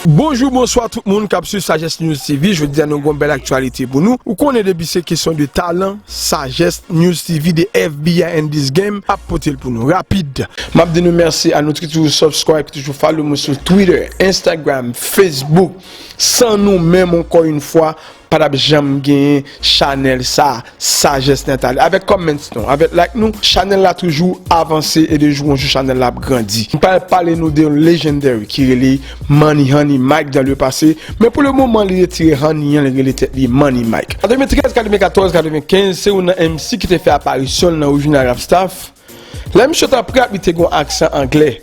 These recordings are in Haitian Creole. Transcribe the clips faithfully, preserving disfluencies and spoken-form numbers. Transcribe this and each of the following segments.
Bonjou, bonswa tout moun k ap swiv Sagesse News T V. Jodi a nou gen yon bèl aktyalite pou nou. Ou konnen depi se kesyon de talan, Sagesse News T V de F B I in this game ap pote l pou nou rapid. M ap di nou mèsi a nou ki toujou subscribe, ki toujou follow mwen sou Twitter, Instagram, Facebook. San nou menm, ankò yon fwa, pa t ap janm genyen chanèl sa, Sagesse Nathalie. Avèk comments nou, avèk like nou, chanèl la toujou avanse e de jou an jou chanèl la ap grandi. M pral pale nou de yon legendary ki rele Money Honey Mike dans le passé, men pou le moman li retire Honey an, li rele tèt li Money Mike. Katreventrèz, katrevenkatòz, katrevenkenz, se youn nan M C ki te fè aparisyon l nan Original Rap Staff. Lè misye t ap rap, li te gen yon aksan anglè.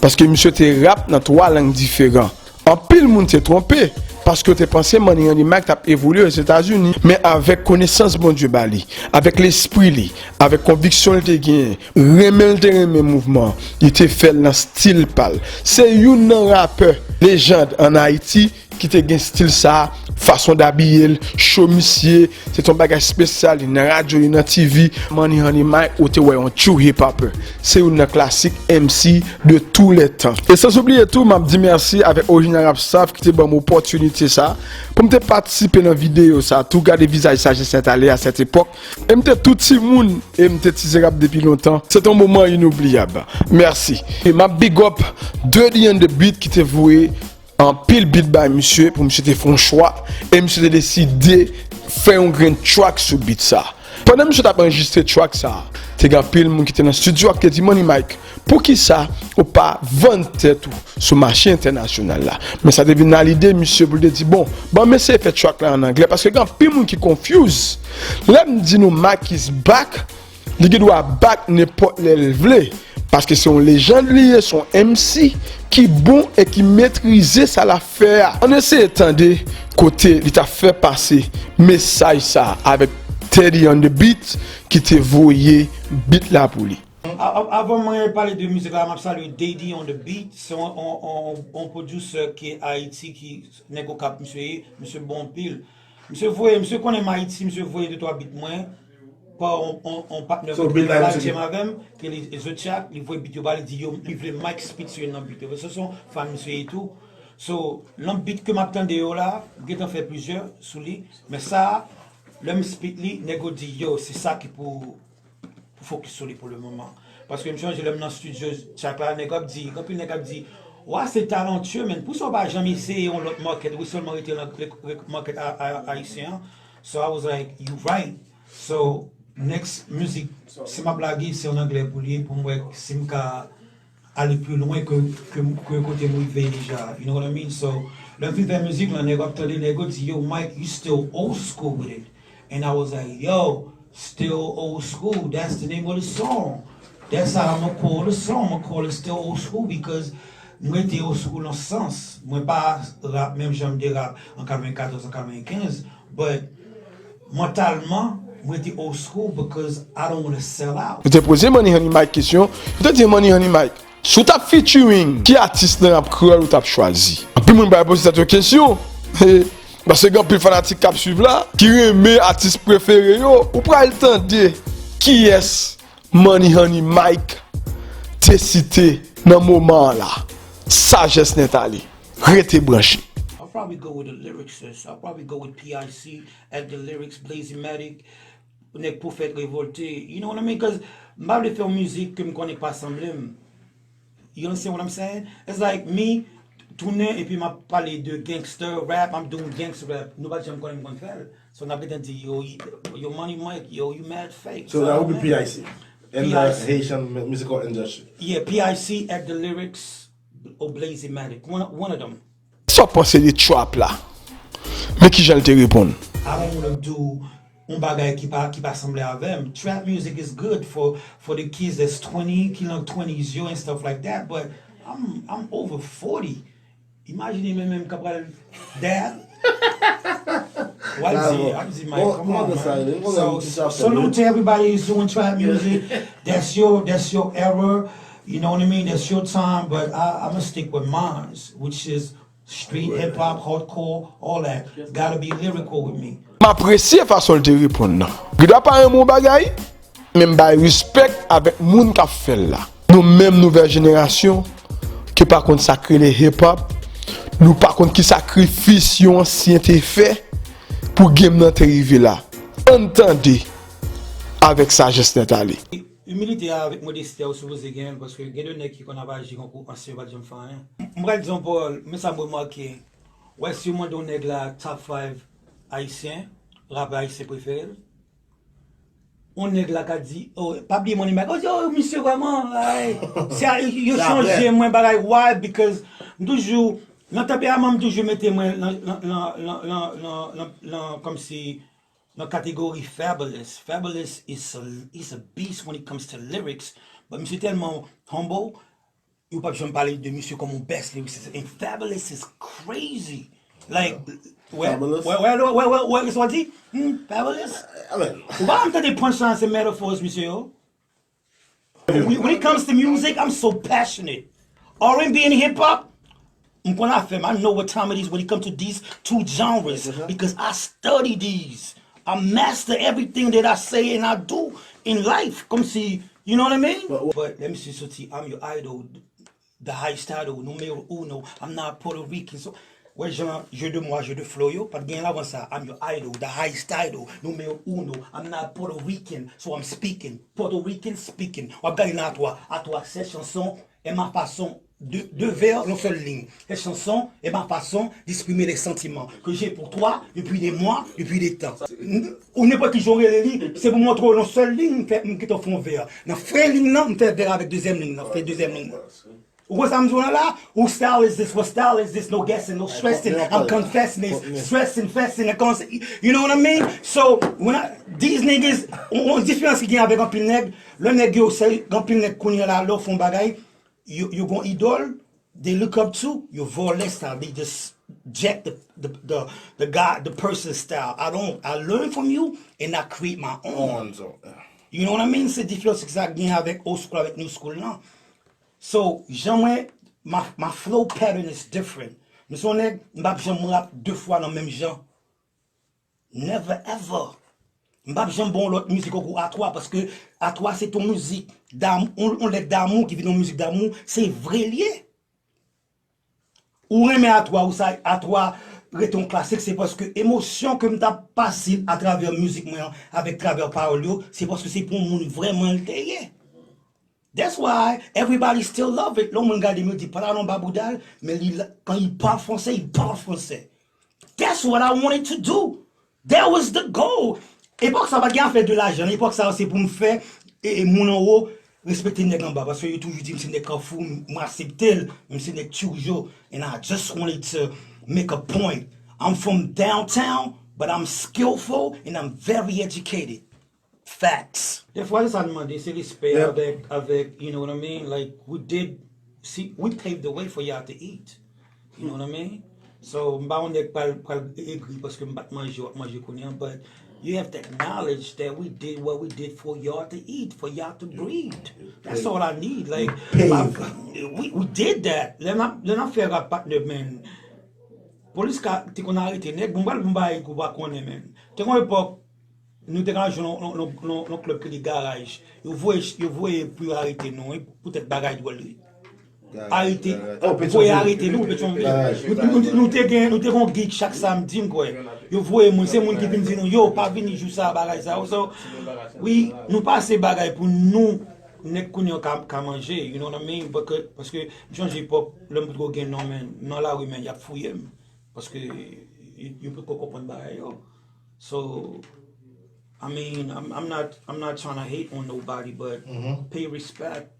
Paske misye te rap nan twa lang diferan. Anpil moun te twonpe, paske yo te panse Money Honey Mike t ap evolye Ozetazini. Men avèk konesans Bondye ba li, avèk lespri li, avèk konviksyon l te genyen, renmen l te renmen mouvman, li te fè l nan stil pa l. Se youn nan rapè lejand ann Ayiti ki te gen stil sa, fason dabiye l, cho misye, se te yon bagay espesyal, li nan radyo, li nan T V. Money Honey Mike, ou te wè yon true hip hopper. Se youn nan klasik M C de tous les temps. E san oubliye tou, m ap di mèsi avèk Original Rap Staff ki te ban m opòtinite sa pou m te patisipe nan videyo sa, tou gade vizaj Sagesse Nathalie à cette époque. E m te tou timoun, e m te tizerab depi lontan. Se te yon moman inoubliyab. Mèsi. E m ap big up Dirty on the Beat ki te voye anpil beat bay misye pou misye te fè yon chwa, e misye te deside fè yon grenn track sou beat sa. Pandan misye t ap anrejistre track sa, te gen anpil moun ki te nan estidyo a ki te di, Money Mike, poukisa ou pa vann tèt ou sou mache entènasyonal la? Men sa te vin nan lide misye pou l te di, bon, ban m eseye fè track la ann anglè, paske gen anpil moun ki confuse. Lè m di nou Mike is back, li gen dwa back nenpòt lè l vle, paske se yon lejand li ye, se yon M C ki bon e ki metrize sa l ap fè a. Ann eseye tande kote li t ap fè pase mesaj sa avèk Teddy on the Beat ki te voye beat la pou li. A- a- Avan mwen pale de mizik la, m ap salye Dady on the Beat. Se yon, yon, yon, yon producer ki Ayiti, ki nèg Okap misye ye, misye bon anpil. Misye voye, misye konnen m Ayiti, misye voye de twa beat mwen pa yon, yon, yon patnè So, mwen ki beat la, la misye jam avè m, ke li Zochak, li voye beat yo ba li, di yo, li vle Mike spit sou youn nan beat yo. Se yon fan misye ye tou. So, nan beat ke m ap tande yo la, m gentan fè plizyè sou li, men sa, lè m spit li, nèg yo di, yo, se sa ki pou pou fokis sou li pou le moman. Paske m sonje lè m nan studio track la, nèg ap di, gen anpil nèg ap di, wa, se talentueux, men poukisa w pa janm eseye yon lòt market, ou sèlman rete nan market a- a- ayisyen an? So I was like, you right. So, next music, si m ap lage, se an anglè pou li, pou m wè si m ka ale pi lwen ke, ke, ke kote m rive deja. You know what I mean? So, lè m fin fè mizik lan, nèg ap tande, nèg yo di, yo, Mike, you still old school with it. And I was like, yo, still old school. That's the name of the song. That's how I'ma call the song. I'ma call it still old school because mwen te old school nan sans. Mwen pa rap menm jan m te rap an katrevenkatòz, an katrevenkenz. But mantalman, mwen te old school because I don't wanna sell out. Yo te poze Money Honey Mike kesyon. Yo te di Money Honey Mike, si w t ap featuring, ki atis nan rap kreyòl ou t ap chwazi? Anpil moun pral poze tèt yo kesyon. Paske gen anpil fanatik k ap swiv la, ki renmen atis prefere yo. Ou pral tande kiyès Money Honey Mike te site nan moman an la. Sagesse Nathalie. Rete branche. I'll probably go with the lyricist. I'll probably go with P I C, At The Lyrics, Blazymatic, nèg Pwofèt Revòlte. You know what I mean? 'Cause m pa vle fè yon mizik ke m konnen k pa sanble m. You understand what I'm saying? It's like me tounen epi m ap pale de gangster rap, I'm doing gangster rap. Nou pa t janm konnen m konn fè l. So n ap gentan di, yo, yo, Money Mike, yo, you mad fake. So that would be P I C. In the Haitian mu- musical industry. Yeah, P I C, At The Lyrics, or Blazymatic. One, one of them. Sa w panse de trap la? Men kijan l te reponn. I don't wanna do yon bagay ki pa, ki pa sanble avè m. Trap music is good for, for the kids that's twenty, ki nan twenties yo and stuff like that, but I'm, I'm over forty. Imajine mwen menm k ap pral dad. W ap di, w ap di, Mike, come on, man. So, salute to everybody who's doing trap music. That's your, that's your era. You know what I mean? That's your time. But I, I'ma stick with mine, which is street hip hop, hardcore, all that. Gotta be lyrical with me. M apresye fason l te reponn nan. Gida pa renmen yon bagay, men m bay respect avèk moun k ap fè l la. Nou menm nouvèl jenerasyon ki pa konn sa k rele hip hop, Nou pa konn ki sakrifis yon ansyen te fè pou game nan te rive la. Ann tande avèk sajès nèt ale. Imilite a avèk modesti a ou sipoze genyen l, paske gen de nèg ki konn ap aji kankou ansyen yo pa t janm fè anyen. M pral di yon pawòl, men sa m remake. Wè, si w mande yon nèg la top five ayisyen, rapè ayisyen prefere l, yon nèg la ka di, oh, pa bliye Money Mac. Oh, yo, misye vrèman, ay, se a, yo chanje mwen bagay. Why? Because m toujou, nan tanperaman m toujou mete mwen nan, nan, nan, nan, nan, nan, nan, nan, kòmsi, nan kategori Fabolous. Fabolous is a, is a beast when it comes to lyrics. But misye tèlman humble, ou p ap janm pale de misye kòm yon best lyricist. And Fabolous is crazy. Like, wè, wè, wè, wè, wè, wè, sa w di? Hmm, Fabolous? Ou pa janm tande punchline, se metaphors, misye yo. When, when it comes to music, I'm so passionate. R and B and hip hop, m konn afè m. I know what time it is when it comes to these two genres because I study these. I master everything that I say and I do in life. Kòmsi, you know what I mean? But, but let me see, soti, I'm your idol, the highest title, numero uno. I'm not Puerto Rican, so wè jan jeu de mots, jeu de flow yo, pa t gen l avan sa. I'm your idol, the highest title, numero uno. I'm not Puerto Rican, so I'm speaking. Puerto Rican speaking. W ap gade nan atwa. Atwa, cette chanson est ma façon de, de vers, yon sèl liy. Cette chanson est ma façon d'exprimer les sentiments que j'ai pour toi depuis des mois, depuis des temps. N-, ou nenpòt ki jan w rele li, se pou montre w yon sèl liy, m fè, m kite w fè yon vè. Nan fen liy nan, m fè vè avèk dezyèm liy nan, fè dezyèm liy nan. Ou konn sa m di w la? Whose style is this? What style is this? No guessing, no stressing. I'm confessing this. Stressing, fessing, and cons-, you know what I mean? So, when I, these niggas, on, on diferans ki gen avèk anpil nèg, lè nèg yo, se, anpil nèg kounye a la, lè w fè yon bagay, yo, yo gon idòl, they look up to, yo vòlè style, they just jack the, the, the, the guy, the person's style. I don't, I learn from you and I create my own. You know what I mean? Se diferans ki sa gen avèk old school, avèk new school, non. So, jan mwen, my, my flow pattern is different. M se yon nèg, m p ap janm rap de fwa nan menm jan. Never ever. M p ap janm ba w lòt mizik tankou Atwa, paske Atwa se t yon mizik damou, yon, yon lèt damou ki vin yon mizik damou, se vre l ye. Ou renmen Atwa, ou sa, Atwa rete yon klasik, se paske emosyon ke m t ap pase atravè mizik mwen an, avèk travè pawòl yo, se paske se pou yon moun vrèman l te ye. That's why everybody still love it. Lè yon moun gade m, yo di, "Pale non ba bouda l," men li, quand il parle français, il parle français. That's what I wanted to do. That was the goal. Epòk sa pa t gen afè de lajan. Epòk sa se pou m fè e, e moun anwo respekte nèg anba. Paske yo toujou di m se nèg Kafou, m, m aksepte l, men m se nèg Turgeau. And I just wanted to make a point. I'm from downtown, but I'm skillful and I'm very educated. Facts. Defwa se sa n mande, se respè avèk, avèk, you know what I mean? Like, we did, see, we paved the way for y'all to eat. You know what I mean? So, m pa yon nèg pral, pral egri paske m pa t manje, w ap manje kounye a, but you have to acknowledge that we did what we did for y'all to eat, for y'all to breathe. That's all I need. Like, we, we did that. Lè n ap, lè n ap fè rap, partner, man, polis ka, te konn arete nèg, bon, m pral, m bay kou pa konnen, man. Te gon epòk, nou te ka jwe nan, nan, nan, nan, nan klèb ki rele Garaj. Yo voye, yo voye pou yo arete nou, wi, poutèt bagay dwòl, wi. Arete, voye arete nou, Petyonvil. Nou, nou, nou te gen, nou te gen yon gig chak samdi, m kwè. Yo voye moun, se moun ki vin di nou, "Yo, pa vini jou sa, bagay sa yo." So, wi, nou pase bagay pou nou, nèg kounye a ka, ka manje, you know what I mean? Paske, paske, m chanje epòk, lè m potko gen non, men, nan lari, men, y ap fouye m. Paske, yo, yo potko konprann bagay yo. So, I mean, I'm, I'm not, I'm not trying to hate on nobody, but pay respect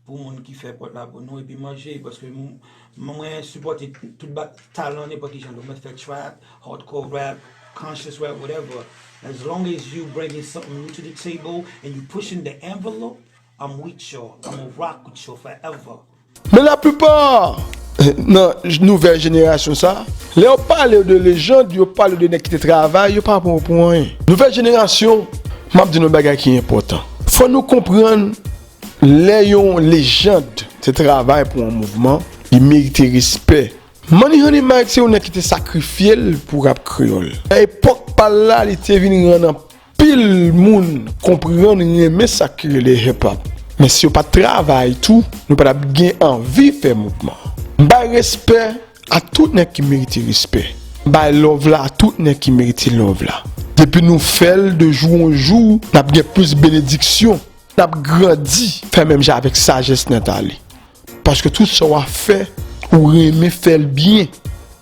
pou moun ki fè pòt la pou nou epi manje, paske m, mwen sipòte tout ba, talan nenpòt ki jan, nou mèt fè trap, hardcore rap, conscious rap, whatever. As long as you bringing something new to the table and you pushing the envelope, I'm with you, I'm gonna rock with you forever. Men laplipa nan nouvèl jenerasyon sa, lè yo pale yo de lejand, yo pale yo de nèg ki te travay, yo pa pran yo pou anyen. Nouvèl jenerasyon, m ap di nou bagay ki enpòtan. Fò nou konprann, lè yon lejand te travay pou yon mouvman, li merite respè. Money Honey Mike se yon nèg ki te sakrifye l pou rap kreyòl. Nan epòk pa l la, li te vin rann anpil moun konprann, renmen sa ki rele hip hop. Men si yo pa t travay tou, nou pa t ap gen anvi fè mouvman. M bay respè A tout nèg ki merite respè. Bay love la a tout nèg ki merite love la. Depi nou fè l de jou an jou, n ap gen plis benediksyon, n ap grandi. Fè menm jan avèk sajès Nathalie. Paske tout sa w ap fè, ou renmen fè l byen.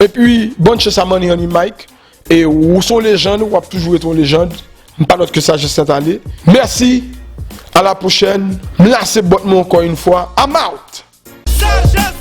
Epi, bonne chance à Money Honey Mike. E ou se yon lejann, w ap toujou rete yon lejann. M pa lòt ke Sajès Nathalie. Mèsi. À la prochaine. M la se bòt mwen ankò yon fwa. I'm out. Sajès